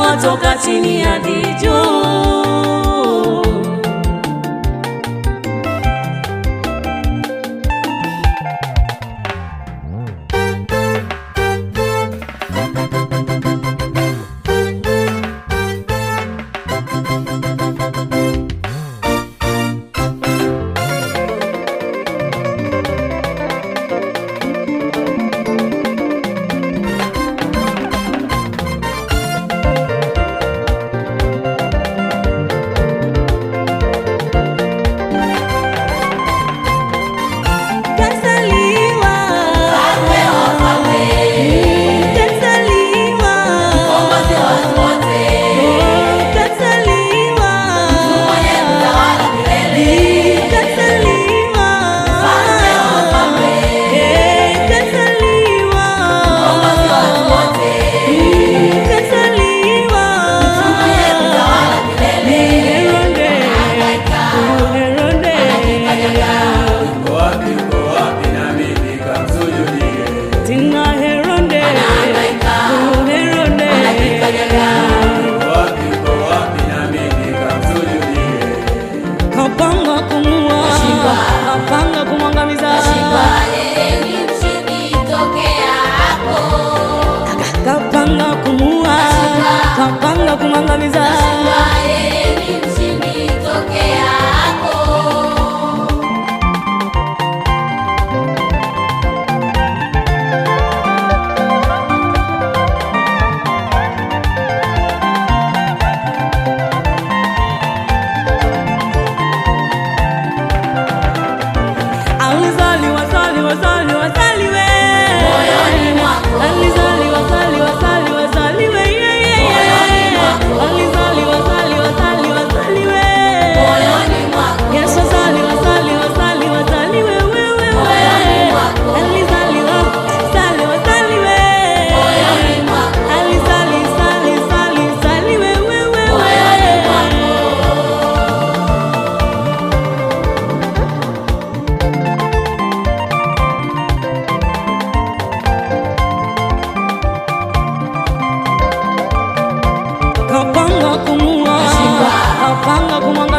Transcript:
Kazaliwa toka chini hadi juu. Kazaliwa, Mfalme wa wafalme, kazaliwa, mkombozi wa watu wote, kazaliwa, mwenye kutawala milele. Kazaliwa, Mfalme wa wafalme, kazaliwa, mkombozi wa watu wote, kazaliwa, mwenye kutawala milele. Herode, Anahangaika, Herode, anajikanyaga. Uko wapi, uko wapi nami nikamsujudie? Tena Herode, Anahangaika, Herode, anajikanyaga. Uko wapi nami nikamsujudie? Kapanga kumua, kapanga kumwangamiza, Kashindwa, yeye ni mshindi tokea hapo. Kapanga kumua, kapanga kumwangamiza. Kashindwa, yeye ni mshindi tokea hapo. Alizaliwa, zaliwa, zaliwa, zaliwe. Moyoni mwako. Alizaliwa, zaliwa, zaliwa, zaliwe, yeah, yeah, yeah. Moyoni mwako. Alizaliwa, zaliwa, zaliwa, zaliwe. Moyoni mwako. Yesu zaliwa, zaliwa, zaliwa, zaliwe, wewe, wewe. Moyoni mwako. Alizaliwa, zaliwa, zaliwe. Moyoni mwako. Alizali, zali, zali, zaliwe, wewe, wewe. Moyoni mwako. Kapanga kumua, kapanga kumwangamiza.